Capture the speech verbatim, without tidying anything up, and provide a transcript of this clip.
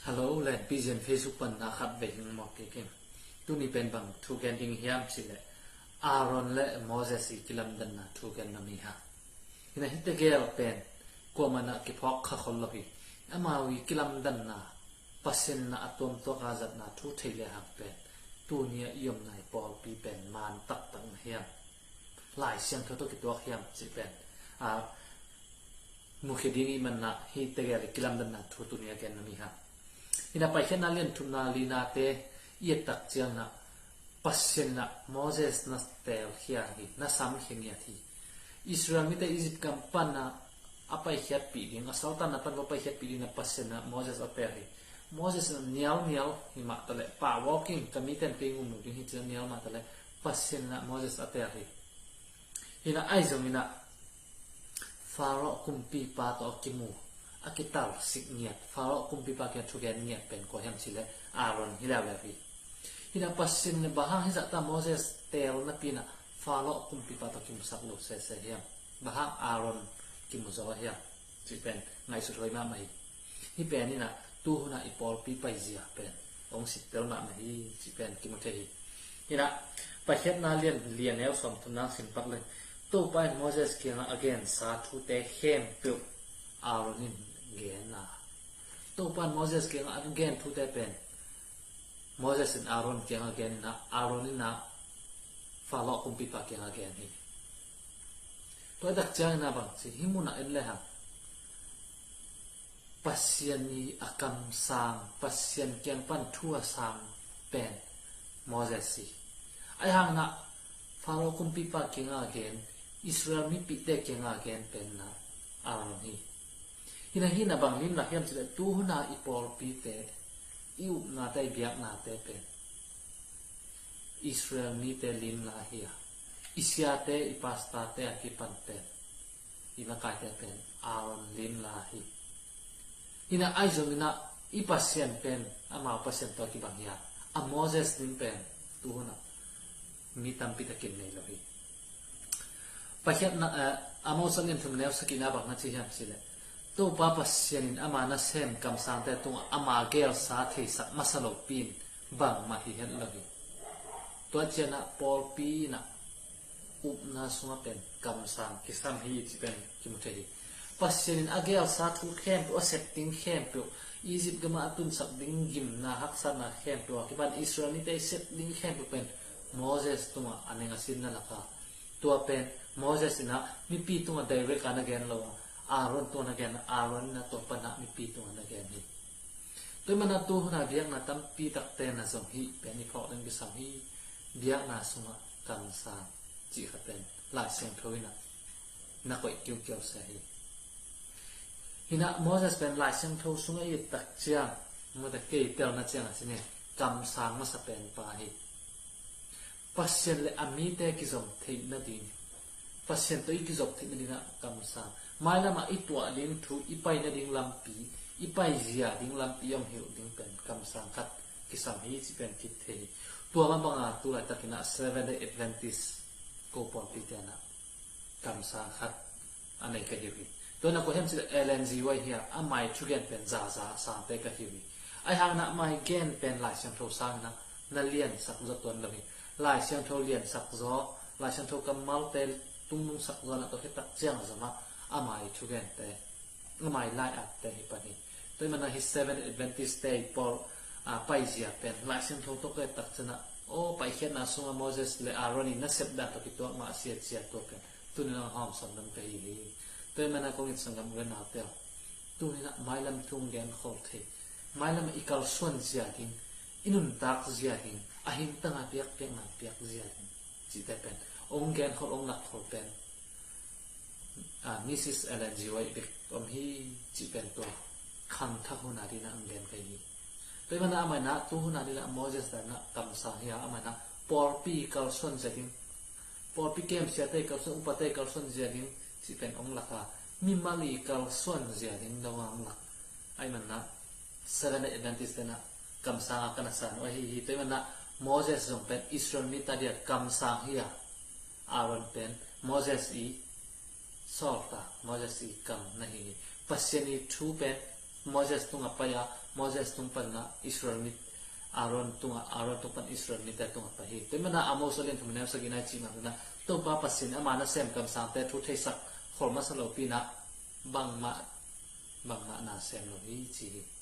Hello, Lenpi Zen Facebook panna khat vei hing mawk kik in. Tuni pen bang thu gen ding hiam cih leh Aaron le Moses i kilamdanna thu gen nuam hi hang. Hi na, hihte gel pen kuamah na kiphawk kha khol lo hi. Amau i kilamdanna, Pasian in a tuamtuak a zatna thu thei le hang pen tuni a i omna i pawlpi pen man taktak na hiam, Lai Siangtho tawh kituak hiam cih pen a mukhia ding i hih man na hihte gel i kilamdanna thu tuni a gen nuam hi hang. Hi na, Paikhiatna lian thumna linate i et tak ciang na Pasian in Moses na telkhia hi, na samkhia ngiat hi. Israel mite Egypt gam pan a paikhiatpih ding, a saltanna pan va paikhiatpih ding na Pasian in Moses a tel hi. Moses in nialnial hi mah taleh, pah vawk ing, ka mite in kei ngum lo ding hi ci-in nial mah taleh Pasian in Moses a tel hi. Hi na, ahi zongin Pharaoh kumpipa tawh a kimu, a kitalsik ngiat, Pharaoh kumpipa kiang thugen ngiat pen kua hiam cih leh Aaron hi leuleu hi. Hi na, Pasian in bang hang hih zahta Moses tel napi in Pharaoh kumpipa tawh kimusak lo sese hiam? Bang hang Aaron kimu zaw hiam cih pen ngaihsut huai mahmah hi. Hih pen in tu hun a i pawlpi paizia pen hong sittel mahmah hi cih pen kimu thei hi. Hi na, Paikhiatna lian li a neu sawmthum na hong sim pak leng, Topa in Moses kiangah a gensa thute khempeuh Aaron in gen a. Topa in Moses kiangah a gen thute pen Moses in Aaron kiangah gen in, Aaron in Pharaoh kumpipa kiangah gen hi. Tua i tak ciangin bang ci, hih mun ah en le hang, Pasian i a kamsang, Pasian kiang pan thu a sang pen Moses hi. Ahi hangin Pharaoh kumpipa kiangah gen, Israel mipite kiangah gen pen Aaron hi. Hi na, hih na bang limlak hiam cih leh tu hun a i pawlpite, i upnate, i biaknate pen Israel mite limla hi a, i siate, i pastorte a kipan pen, i makaite pen Aaron limla hi. Hi na, ahi zongin i Pasian pen amau Pasian tawh kibang hi a, a Moses lim pen tu hun a mi tampi takin nei lo hi. Paikhiatna, eh, Amos a lian thum neu sagihna bang na ci hiam cih leh, Topa Pasian in ama nasem kamsangte tungah ama gelsa theisak masa lopi in bangmah hi het lo hi. Tua ciangin pawlpi in upna sungah pen kamsang kisam hi cih pen kimu thei hi. Pasian in a gelsa thu khempeuh, a sep ding khempeuh, Egypt gamah a tunsak ding gimna, haksatna khempeuh a kipan Israel mite i sep ding khempeuh pen Moses tungah a ning a sinna lak a, tua pen Moses in mipi tungah direct a na gen lo a, Aaron tungah na gen, Aaron in tua pan mipi tungah na gen hi. Tua ahih manin tu hun a biakna tampi takte na zong hih pen i phawk ding kisam hi. Biakna sungah kamsang cih khat pen Lai Siangtho in na koih kiukiau se hi. Hi na, Moses pen Lai Siangtho sungah i et tak ciang, mawte kei telna ciang a ci ni, kamsang masa pen pa hi. Pasian le a mite kizom theih nading, Pasian tawh i kizom theih nading a kamsang. Mailam ah i tuah ding thu, i pai nading lampi, i paizia ding lampi hong hilh ding pen kamsang khat kisam hi cih pen kithei hi. Tua mah bangin tu laitakin Seventh Day Adventist ko pawlpite in kamsang khat a nei ka hi uh hi. Tua in kua hiam cih leh Ellen G. White hi a, amah i thugen pen zaza sangte ka hi uh hi. Ahi hangin amah i gen pen Lai Siangtho sangin na liansak zaw tuan lo hi. Lai Siangtho liansak zaw, Lai Siangtho kammalte tungnungsak zaw in tua khit tak ciang zong amah i thugente, amah i lai-atte hi pan hi. Tua ahih manin hih Seventh Adventist te i pawl, a, paizia pen Lai Siangtho tawh ka et tak ciangin, aw, Paikhiatna sungah Moses le Aaron i nasep dan tawh kituak mah a si a ci a, tua pen tuni in hong hawmsawn nuam ka hi hi. Tua ahih manin kong it sanggam u le naute aw, tuni in mailam thu hong genkhol thei, mailam i kalsuan zia ding, i nuntak zia ding, a hingtang a biakpiakna piak zia ding cihte pen hong genkhol, hong lakkhol pen, a, Missus Ellen G. White bek om hi cih pen tua khangthak hun a dingin hong gen ka hi hi. Tua ahih manin amah in tu hun a dingin Moses dan in kamsang hi a, amah in pawlpi kalsuan zia ding, pawlpi kem siate kalsuan, upate kalsuan zia ding cih pen hong lak a, mimal i kalsuan zia ding dong hong lak. Ahih manin Seventh Day Adventist te in kamsang a ka na san uh ahi hi. Tua ahih manin Moses zong pen Israel mite adingin kamsang hi a, Aaron pen Moses i sawltak, Moses i kam na hi hi. Pasian i thu pen Moses tungah pai a, Moses tung pan a Israel mi, Aaron tungah, Aaron tung pan Israel mite tungah pai hi. Tua manin Amos a lian thum neu sagihna i cih mah bangin Topa Pasian in ama nasem kamsangte thu theisak khol masa lopi in bangmah, bangmah na sem lo hi ci hi.